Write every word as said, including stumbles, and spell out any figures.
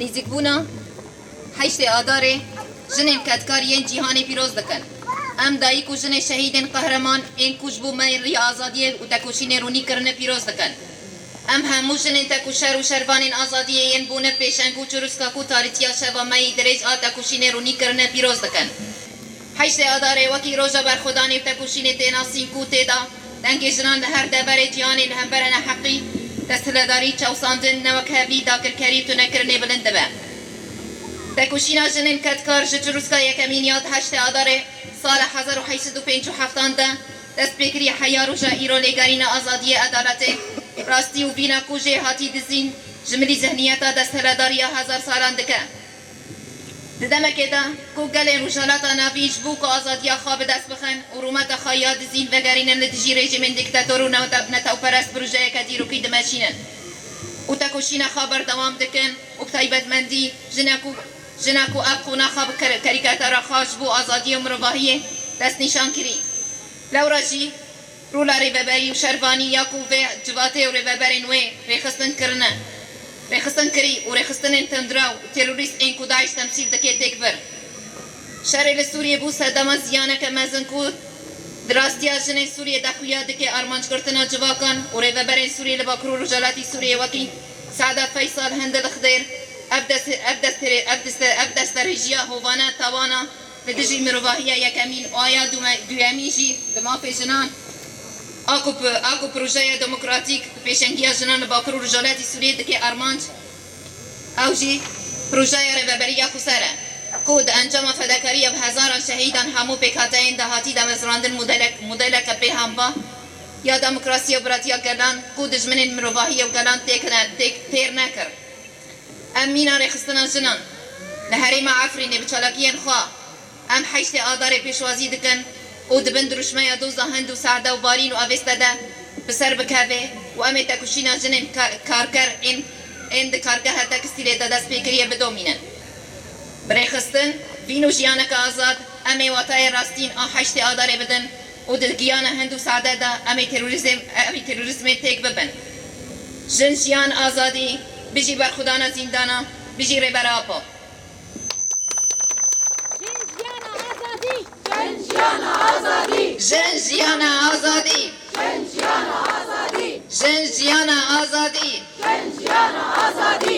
Nêzîkbûna heştê Adarê jinên kedkar yên cîhanê pîroz dikin. Em dayik û jinên şehîdên qehreman ên ku ji bo me riya azadiyê û tekoşînê rûnî kirine pîroz dikin. Em hemû jinên tek û şer û şervanên azadiyê yên bûne pêşeng û çirûska ku tarîtiya şeva me yî dirêj a tekoşînê rûnî kirine pîroz dikin. Heştê Adarê wekî roja berxwedanê û tekoşînê tê nasîn ku tê de dengê jinan li her deverê cîhanê li hember neheqî, desthiledarî, çewsandin, newekhevî, dagirkerî û tunekirinê bilind dibe. Tekoşîna jinên kedkar ji çirûska yekemîn ya di heştê Adarê sala hezar û heşt sed û pêncî û heftan de dest pê kiriye heya roja îro lêgerîna azadiyê, edaletê, rastî û vîna ku jê hatî dizîn ji milî zihniyeta desthiledariya hezar salan dike. Di demekê de ku gelên Rojhilata Navîn ji bo ku azadiya xwe bi dest bixin û rûmeta xwe ya dizîn vegerînin li dijî rejîmên dîktator û newte-, netewperest projeyeke dîrokî dimeşînin û tekoşîna xwe berdewam dikin û bi taybetmendî jina ku, jina ku ev qonaxa bi kar-, karîkatara xwe ji bo azadiyê û mirovahiyê destnîşan kirî. Lewra jî, rola rêveberî û şervanî ya ku vê civatê û rêveberên wê rêxistin kirine, rêxistin kirî û rêxistinên tundrew û terorîst ên ku DAIŞ temsîl dike têk bir. Şerê li Sûriyê bû sedema ziyaneke mezin ku di rastiya jinên Sûriyê de xuya dike armancgirtina civakan û rêveberên Sûriyê li Bakur û Rojhilatî Sûriyê wekî Seadet Feysal, Hindil Xidêr, ev dest-, ev dest-, ev dest-, ev desterêjiya hovane tawana li dijî mirovahiya yekemîn û aya dume-, duyemîn jî bi mafê jinan a ku p-, a ku projeya demokratîk bi pêşengiya jinan li Bakur û Rojhilatî Sûriyê dike armanc, ew jî projeya rêveberiya xweser e ku di encama fedakariya bi hezaran şehîdan hemû pêkhateyên dahatî damezrandin modelek, modeleke pê hamba ya demokrasiyê û biratiya gelan ku dijminên mirovahiyê û gelan têk ne-, têk têr nekir. Em mîna rêxistina jinan li herêma Efrînê bi çalakiyên xwe, em heştê Adarê pêşwazî dikin û dibin dirûşmeya doza Hind û Sehde û Barîn û Avêste de bi ser bikeve û em ê tekoşîna jinên ka-, karker ên, ên di kargeha tekstîlê de dest pê kiriye bidomînin. Bi rêxistin, vîn û jiyaneke azad, em ê watayê rastîn a heştê Adarê bidin û di giyana Hind û Sehde de em ê terorîzm, em ê terorîzmê têk bibin. Jin, jiyan, azadî, bijî berxwedana zîndana, bijî Rêber Apo. Jin, jiyana, azadî! Jin, jiyana, azadî! Jin, jiyana, azadî! Jin, jiyana, azadî! Jin, jiyana, azadî! Jin, jiyana, azadî!